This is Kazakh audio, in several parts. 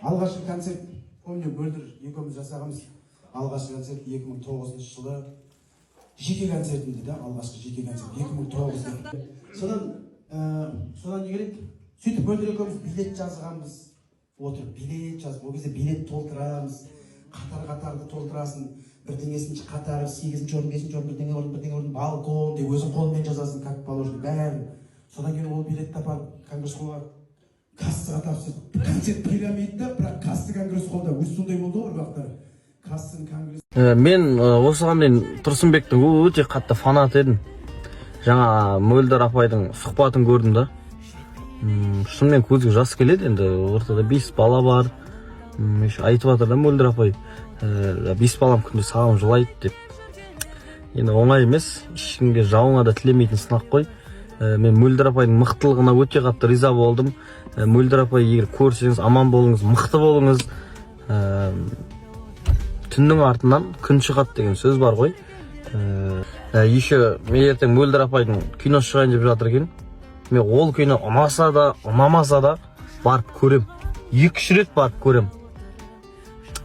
Алғашқы концерт, помню, Мөлдір екеуміз жасағанбыз. Алғашқы концерт 2009 жылы, жеке концертімде да, алғашқы жеке концерт 2009-да. Содан не керек, сөйтіп Мөлдір екеуміз билет жазғанбыз, отырып билет жазып. Ол кезде билет толтырамыз, қатар қатарды толтырасың, бірдеңесінші қатар, сегізінші орын, бесінші орын, бірдеңе орын, бірдеңе орын, балкон деп өзің қолыңмен жазасың, как положено, бәрін. Содан кейін ол билетті апарып конгресс холлға, кассаға тапсырып, концерт пирамида, бірақ касса конгресс холлда. Өзі сондай болды ғой бір уақыттары, кассаны конгресс. Мен осыған дейін Тұрсынбектің өте қатты фанаты едім. Жаңа Мөлдір апайдың сұхбатын көрдім да. Шынымен көзге жас келеді енді. Ортада бес бала бар. Еще айтып жатыр да Мөлдір апай, бес балам күнде сағынып жылайды деп. Енді оңай емес, ешкімге, жауыңа да тілемейтін сынақ қой. Мен Мөлдір апайдың мықтылығына өте қатты риза болдым. Мөлдір апай, егер көрсеңіз, аман болыңыз, мықты болыңыз. Түннің артынан күн шығады деген сөз бар ғой. Еще мен ертең Мөлдір апайдың киносы шығайын деп жатыр екен. Мен ол кино ұнаса да, ұнамаса да барып көрем, екі үш рет барып көрем,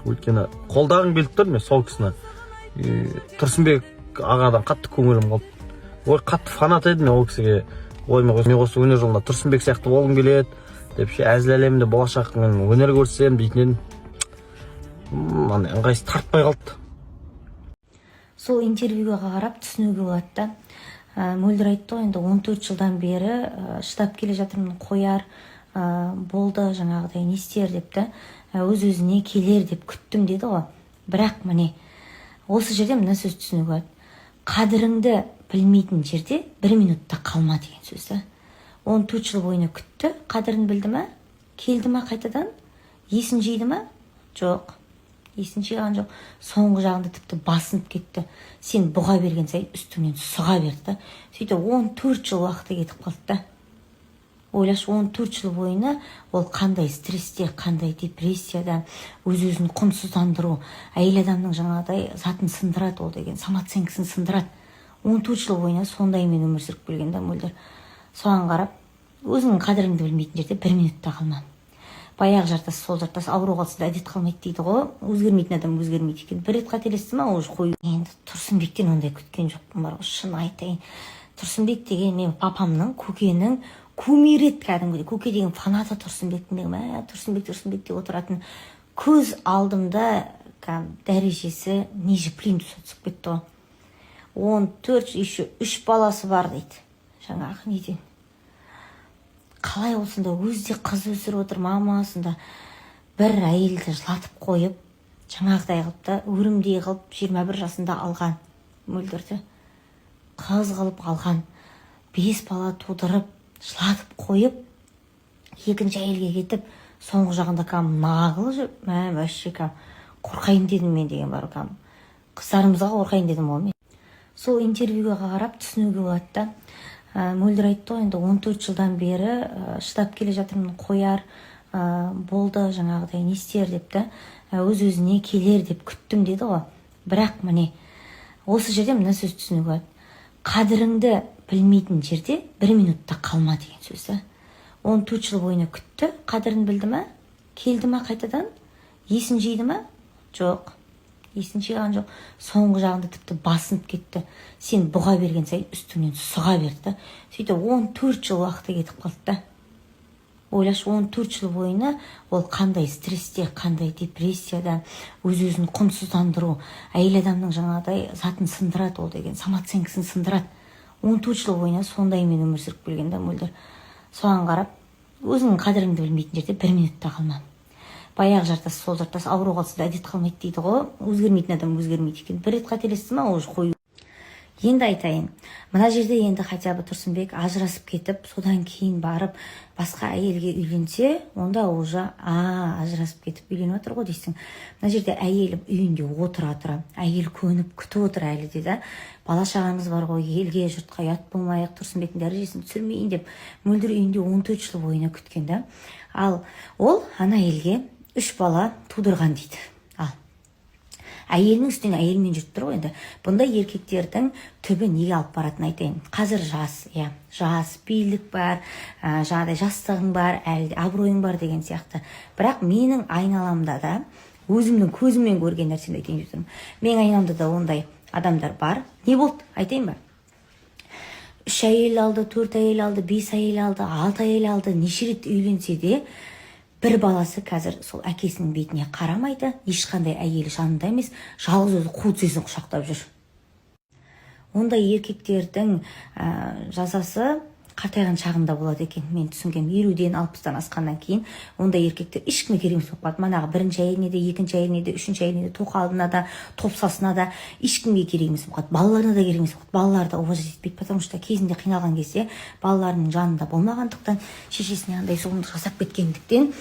өйткені қолдағым келіп тұр мен сол кісіні. Тұрсынбек ағадан қатты көңілім қалды. Ой, қатты фанат едім мен ол кісіге. Ой, мен осы өнер жолында Тұрсынбек сияқты болғым келеді деп ше, әзіл әлемінде болашақ мен өнер көрсем дейтін едім. Андай ыңғайсыз тартпай қалды. Сол интервьюға қарап түсінуге болады да. Мөлдір айтты ғой енді, 14 жылдан бері шыдап келе жатырмын, қояр, болды, жаңағыдай не істер деп та, өз өзіне келер деп күттім деді ғой. Бірақ міне, осы жерде мына сөз түсінуге болады: қадіріңді білмейтін жерде бір минутта қалма деген сөз да. 14 жыл бойына күтті, қадірін білді ма? Келді ма қайтадан? Есін жиды ма? Жоқ, есін жиған жоқ. Соңғы жағында тіпті басынып кетті. Сен бұға берген сайын үстіңнен сұға берді да. Сөйтіп 14 жыл уақыты кетіп қалды да. Ойлашы, 14 жыл бойына ол қандай стрессте, қандай депрессияда, өз өзін құнсыздандыру, әйел адамның жаңағыдай затын сындырады ол деген, самооценкасын сындырады. 14 жыл бойына сондаймен өмір сүріп келген да Мөлдір. Соған қарап, өзіңнің қадіріңді білмейтін жерде бір минут та қалма. Баяғы жартас, сол жартас, ауру қалса да әдет қалмайды дейді ғой. Өзгермейтін адам өзгермейді екен. Бір рет қателесті ма, уже қою. Енді Тұрсынбектен ондай күткен жоқпын бар ғой, шын айтайын. Тұрсынбек деген мен папамның, көкенің кумирі еді кәдімгідей. Көке деген фанаты Тұрсынбектің деген, мә, Тұрсынбек, Тұрсынбек деп отыратын. Көз алдымда кәдімгі дәрежесі ниже плинтуса түсіп кетті ғой. 14, еще үш баласы бар дейді жаңағы неден. Қалай осында өзі де қыз өсіріп отыр, мамасында бір әйелді жылатып қойып, жаңағыдай қылып та, өрімдей қылып 21 жасында алған Мөлдірді, қыз қылып алған, бес бала тудырып, жылатып қойып, екінші әйелге кетіп, соңғы жағында кәдімгі нагло жүр. Мә, вообще кәдімгі қорқайын дедім мен деген бар, кәдімгі қыздарымызға қорқайын дедім ғой мен. Сол интервьюға қарап түсінуге болады да. Мөлдір айтты ғой енді, 14 жылдан бері шыдап келе жатырмын, қояр, болды, жаңағыдай не істер деп та, өз өзіне келер деп күттім деді ғой. Бірақ міне, осы жерде мына сөз түсінуге болады: қадіріңді білмейтін жерде бір минутта қалма деген сөз да. 14 жыл бойына күтті, қадірін білді ма? Келді ма қайтадан? Есін жиды ма? Жоқ, есін жиған жоқ. Соңғы жағында тіпті басынып кетті. Сен бұға берген сайын үстіңнен сұға берді да. Сөйтіп 14 жыл уақыты кетіп қалды да. Ойлашы, 14 жыл бойына ол қандай стрессте, қандай депрессияда, өз өзін құнсыздандыру, әйел адамның жаңағыдай затын сындырады ол деген, самооценкасын сындырады. 14 жыл бойына сондаймен өмір сүріп келген да Мөлдір. Соған қарап, өзіңнің қадіріңді білмейтін жерде бір минут та қалма. Баяғы жартас, сол жартас, ауру қалса да әдет қалмайды дейді ғой. Өзгермейтін адам өзгермейді екен. Бір рет қателесті ма, уже қою. Енді айтайын, мына жерде енді хотя бы Тұрсынбек ажырасып кетіп, содан кейін барып басқа әйелге үйленсе, онда уже а ажырасып кетіп үйленіп жатыр ғой дейсің. Мына жерде әйелі үйінде отыра тұра, әйел көніп күтіп отыр әлі де да. Бала шағамыз бар ғой, елге жұртқа ұят болмайық, Тұрсынбектің дәрежесін түсірмейін деп Мөлдір үйінде 14 жыл бойына күткен да. Ал ол ана әйелге үш бала тудырған дейді. Ал Әйелінің үстінен әйелімен жүріп тұр ғой. Енді бұндай еркектердің түбі неге алып баратынын айтайын. Қазір жас, иә, жас, билік бар, жаңағыдай жастығың бар, әлі де абыройың бар деген сияқты. Бірақ менің айналамда да, өзімнің көзіммен көрген нәрсемді айтайын деп тұрмын, менің айналамда да ондай адамдар бар. Не болды, айтайын ба? Үш әйел алды, төрт әйел алды, бес әйел алды, алты әйел алды. Неше рет үйленсе де, бір баласы қазір сол әкесінің бетіне қарамайды, ешқандай әйелі жанында емес, жалғыз өзі қу тізесін құшақтап жүр. Ондай еркектердің жазасы қартайған шағында болады екен. Мен түсінгенім, 50-ден, 60-тан асқаннан кейін ондай еркектер ешкімге керек емес болып қалады. Манағы бірінші әйеліне де, екінші әйеліне де, үшінші әйеліне де, тоқалына да, топсасына да, ешкімге керек емес болып қалады. Балаларына да керек емес болып қалады. Балалары да уважать етпейді, потому что кезінде қиналған кезде балаларының жанында болмағандықтан, шешесіне андай зұлымдық жасап кеткендіктен,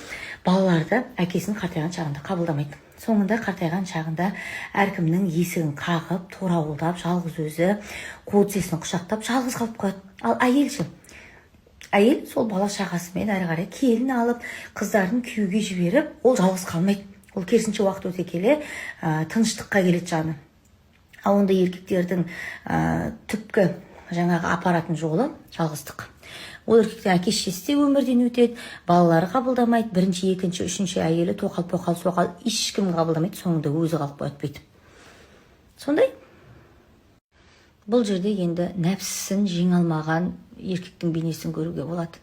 балалары да әкесін қартайған шағында қабылдамайды. Соңында қартайған шағында әркімнің есігін қағып, торауылдап, жалғыз өзі қу тізесін құшақтап, жалғыз қалып қояды. Ал әйел ше? Әйел сол бала шағасымен әрі қарай келін алып, қыздарын күйеуге жіберіп, ол жалғыз қалмайды. Ол керісінше, уақыт өте келе тыныштыққа келеді жаны. Ал ондай еркектердің түпкі жаңағы апаратын жолы — жалғыздық. Ол еркектің әке шешесі де өмірден өтеді, балалары қабылдамайды, бірінші, екінші, үшінші әйелі, тоқал поқал соқал, ешкім қабылдамайды. Соңында өзі қалып қояды бүйтіп. Сондай. Бұл жерде енді нәпсісін жеңе алмаған еркектің бейнесін көруге болады.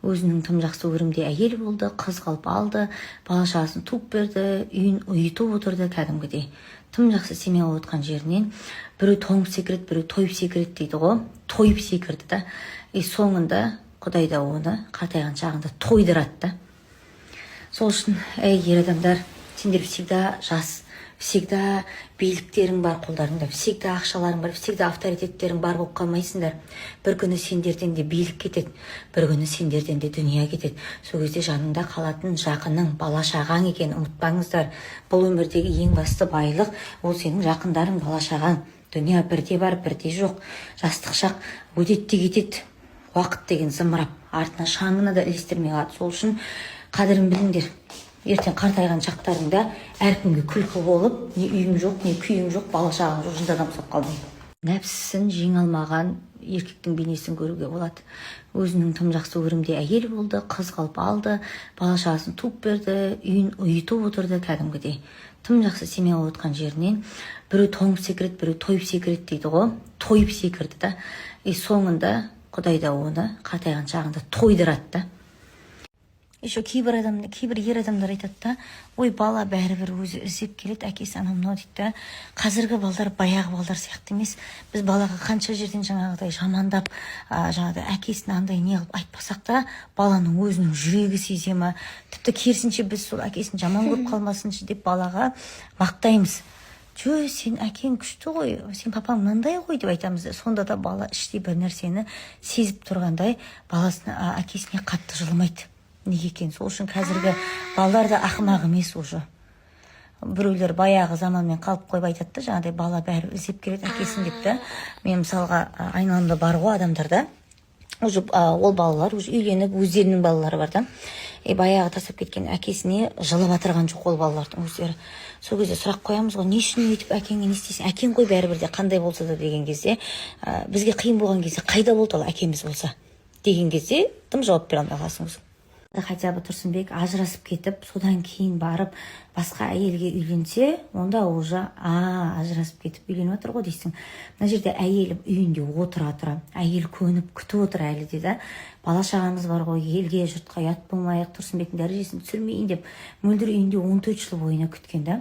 Өзінің тым жақсы өрімде әйел болды, қыз қылып алды, бала шағасын туып берді, үйін ұйытып отырды. Кәдімгідей тым жақсы семья болып отқан жерінен біреу тоңып секіреді, біреу тойып секіреді дейді ғой. Тойып секірді да, и соңында Құдай да оны қартайған шағында тойдырады да. Сол үшін, ей, ер адамдар, сендер всегда жас, всегда биліктерің бар қолдарыңда, всегда ақшаларың бар, всегда авторитеттерің бар болып қалмайсыңдар. Бір күні сендерден де билік кетеді, бір күні сендерден де дүние кетеді. Сол кезде жаныңда қалатын жақының бала шағаң екенін ұмытпаңыздар. Бұл өмірдегі ең басты байлық — ол сенің жақындарың, бала шағаң. Дүние бірде бар, бірде жоқ. Жастық шақ өтеді де кетеді. Уақыт деген зымырап, артына шаңына да ілестірмей қалады. Сол үшін қадірін біліңдер. Ертең қартайған шақтарыңда әркімге күлкі болып, не үйің жоқ, не күйің жоқ, бала шағаң жоқ, жынды адам ұстап қалмай. Нәпсісін жеңе алмаған еркектің бейнесін көруге болады. Өзінің тым жақсы өрімде әйел болды, қыз қылып алды, бала шағасын туып берді, үйін ұйытып отырды. Кәдімгідей тым жақсы семья болып отқан жерінен біреу тоңып секіреді, біреу тойып секіреді дейді ғой. Тойып секірді да, и соңында Құдай да оны қартайған шағында тойдырады да. Еще кейбір адам, кейбір ер адамдар айтады да: «Ой, бала бәрібір өзі іздеп келеді әкесі, анау мынау», — дейді да. Қазіргі балдар баяғы балдар сияқты емес. Біз балаға қанша жерден жаңағыдай жамандап, жаңағыдай әкесін андай не қылып айтпасақ та, баланың өзінің жүрегі сезе ма. Тіпті керісінше, біз сол әкесін жаман көріп қалмасыншы деп балаға мақтаймыз: «Жо, сен әкең күшті ғой, сен папаң мынандай ғой», — деп айтамыз да. Сонда да бала іштей бір нәрсені сезіп тұрғандай, баласына, әкесіне қатты жылымайды. Неге екен? Сол үшін қазіргі балалар да ақымақ емес уже. Біреулер баяғы заманмен қалып қойып айтады да, жаңағыдай бала бәрі іздеп келеді әкесін деп та. Мен мысалға, айналамда бар ғой адамдар да, уже ол балалар уже үйленіп, өздерінің балалары бар да, и баяғы тастап кеткен әкесіне жылап жатырған жоқ ол балалардың өздері. Сол кезде сұрақ қоямыз ғой: «Не үшін өйтіп, әкеңе не істейсің, әкең ғой бәрібір де, қандай болса да», — деген кезде, «Бізге қиын болған кезде қайда болды ол әкеміз болса?» деген кезде тым жауап бере алмай қаласың өзің. Хотя бы Тұрсынбек ажырасып кетіп, содан кейін барып басқа әйелге үйленсе, онда уже ажырасып кетіп үйленіп жатыр ғой дейсің. Мына жерде әйелі үйінде отыра тұра, әйел көніп күтіп отыр әлі де да. Бала шағамыз бар ғой, елге жұртқа ұят болмайық, Тұрсынбектің дәрежесін түсірмейін деп Мөлдір үйінде 14 жыл бойына күткен да.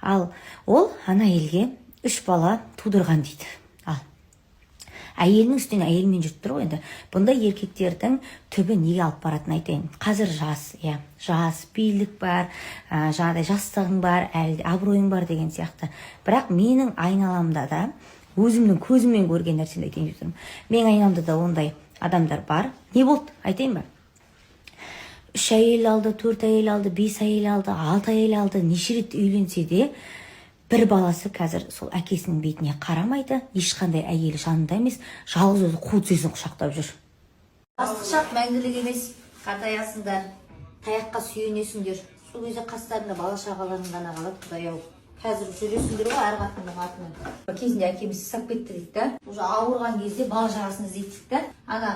Ал ол ана әйелге үш бала тудырған дейді. Ал әйелінің үстінен әйелімен жүріп тұр ғой. Енді бұндай еркектердің түбі неге алып баратынын айтайын. Қазір жас, иә, жас, билік бар, жаңағыдай жастығың бар, әлі де абыройың бар деген сияқты. Бірақ менің айналамда да, өзімнің көзіммен көрген нәрсемді айтайын деп тұрмын, менің айналамда да ондай адамдар бар. Не болды, айтайын ба? Үш әйел алды, төрт әйел алды, бес әйел алды, алты әйел алды. Неше рет үйленсе де, бір баласы қазір сол әкесінің бетіне қарамайды, ешқандай әйелі жанында емес, жалғыз өзі қу тізесін құшақтап жүр. Жастық шақ мәңгілік емес. Қартаясыңдар, таяққа сүйенесіңдер. Сол кезде қастарыңда бала шағаларың ғана қалады. Құдай ау. Қазір жүресіңдер ғой әр қатынның артынан. Кезінде әкеміз тастап кетті дейді да, уже ауырған кезде бала шағасын іздейді дейді да. Ана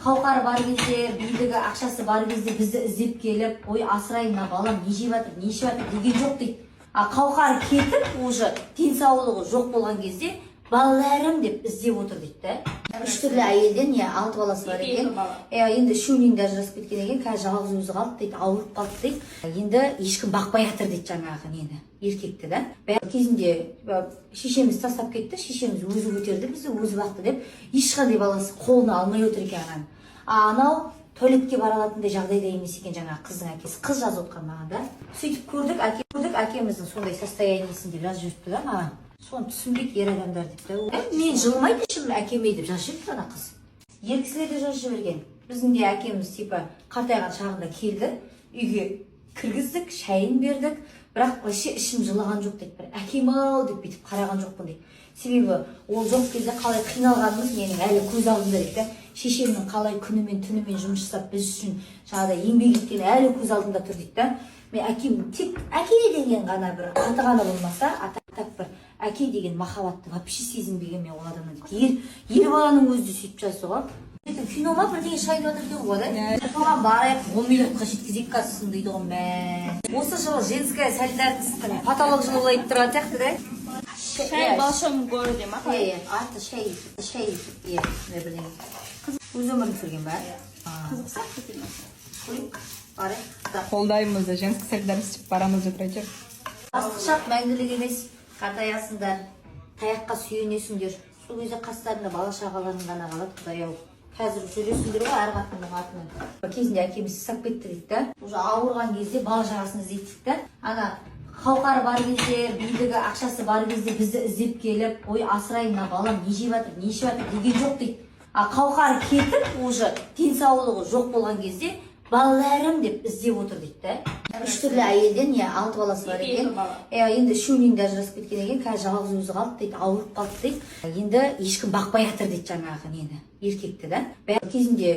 қауқары бар кезде, билігі, ақшасы бар кезде бізді іздеп келіп, «Ой, асырайын, мына балам не жеп жатыр, не ішіп жатыр» деген жоқ дейді. А қауқары кетіп, уже денсаулығы жоқ болған кезде «балаларым» деп іздеп отыр дейді да. Үш түрлі әйелден, иә, алты баласы бар екен. Иә, енді үшеуінен де ажырасып кеткен екен. Қазір жалғыз өзі қалды дейді, ауырып қалды дейді. Енді ешкім бақпай жатыр дейді жаңағы нені, еркекті да. Кезінде шешеміз тастап кетті, шешеміз өзі көтерді бізді, өзі бақты деп, ешқандай баласы қолына алмай отыр екен ананы. А анау туалетке бара алатындай жағдайда емес екен жаңағы қыздың әкесі. Қыз жазып отқан маған да. Сөйтіп көрдік, әке, көрдік әкеміздің сондай состояниесін деп жазып жіберіпті да маған. Соны түсінбейді ер адамдар деп та. «Мен жылымайды ішім әкеме» деп жазып жіберіпті ана қыз. Ер кісілер де жазып жіберген. Біздің де әкеміз типа қартайған шағында келді, үйге кіргіздік, шайын бердік, бірақ вообще ішім жылыған жоқ дейді. «Бір әкем ау деп бүйтіп қараған жоқпын» дейді. Себебі ол жоқ кезде қалай қиналғанымыз менің әлі көз алдымда дейді да. Шешемнің қалай күнімен түнімен жұмыс жасап, біз үшін жаңағыдай еңбек еткені әлі көз алдымда тұр дейді да. Мен әкем тек әке деген ғана бір аты ғана болмаса, а так бір әке деген махаббатты вообще сезінбеген мен ол адамнан дейді. Ер баланың өзі де сөйтіп жазды ғой. Ертең кино ма, бірдеңе шығайын деп жатыр екен ғой да, соған барайық, 10 миллиардқа жеткізейік қазір дейді ғой. Мә, осы жылы женская солидарностьтың потолок жылы болайын тұрған сияқты да. «Чай в большом городе» ма? Иә, аты «Шай», «Шай», иә, сондай бірдеңе. Өз өмірін сүрген ба? Қызық сияқты киносы. Көрейік, барайық да. Қолдаймыз да, женская солидарность деп барамыз деп әйтеуір. Жастық шақ мәңгілік емес, қартаясыңдар, таяққа сүйенесіңдер. Сол кезде қастарында бала шағаларың ғана қалады. Құдай ау, қазір жүресіңдер ғой әр қатынның артынан. Кезінде әкеміз тастап кетті дейді да, уже ауырған кезде бала шағасын іздейді дейді да. Ана қауқары бар кезде, билігі, ақшасы бар кезде бізді іздеп келіп, «Ой, асырайын, мына балам не жеп жатыр, не ішіп жатыр» деген жоқ дейді. А қауқары кетіп, уже денсаулығы жоқ болған кезде «балаларым» деп іздеп отыр дейді да. Үш түрлі әйелден, иә, алты баласы бар екен. Иә, енді үшеуінен де ажырасып кеткен екен. Қазір жалғыз өзі қалды дейді, ауырып қалды дейді. Енді ешкім бақпай жатыр дейді жаңағы нені, еркекті да. Кезінде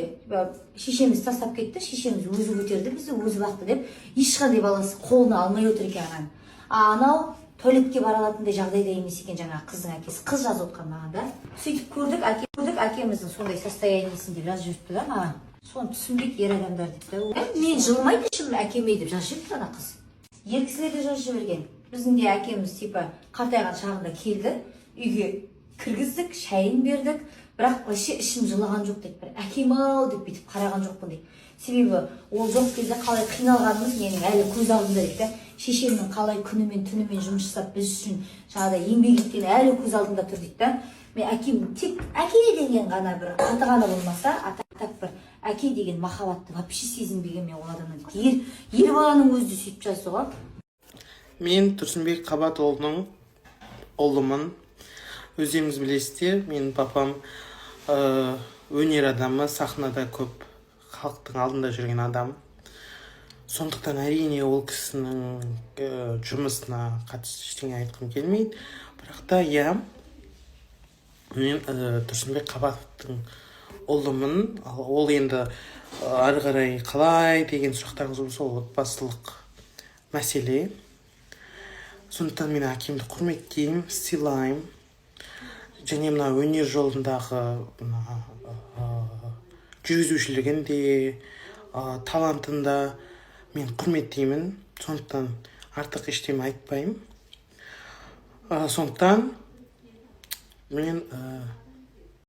шешеміз тастап кетті, шешеміз өзі көтерді бізді, өзі бақты деп, ешқандай баласы қолына алмай отыр екен ананы. А анау туалетке бара алатындай жағдайда емес екен жаңағы қыздың әкесі. Қыз жазып отқан маған да. Сөйтіп көрдік, әке, көрдік әкеміздің сондай состояниесін деп жазып жіберіпті да маған. Соны түсінбейді ер адамдар деп та. «Мен жылымайды ішім әкеме» деп жазып жіберіпті ана қыз. Ер кісілер де жазып жіберген. Біздің де әкеміз типа қартайған шағында келді, үйге кіргіздік, шайын бердік, бірақ вообще ішім жылыған жоқ дейді. Бір әкем ау деп бүйтіп қараған жоқпын дейді. Себебі ол жоқ кезде қалай қиналғанымыз менің әлі көз алдымда дейді да. Шешемнің қалай күнімен түнімен жұмыс жасап, біз үшін жаңағыдай еңбек еткені әлі көз алдымда тұр дейді да. Мен әкем тек әке деген ғана бір аты ғана болмаса, а так бір әке деген махаббатты вообще сезінбеген мен ол адамнан дейді. Ер баланың өзі де сөйтіп жазды ғой. Мен Тұрсынбек Қабатұлының ұлымын. Өздеріңіз білесіздер, менің папам өнер адамы, сахнада көп халықтың алдында жүрген адам. Сондықтан, әрине, ол кісінің жұмысына қатысты ештеңе айтқым келмейді. Бірақ та, иә, мен Тұрсынбек Қабатовтың ұлымын. Ал ол енді ары қарай қалай деген сұрақтарыңыз болса, ол отбасылық мәселе. Сондықтан мен әкемді құрметтеймін, сыйлаймын және мына өнер жолындағы мына жүргізушілігін де, талантын да мен құрметтеймін. Сондықтан артық ештеме айтпаймын. Сондықтан мен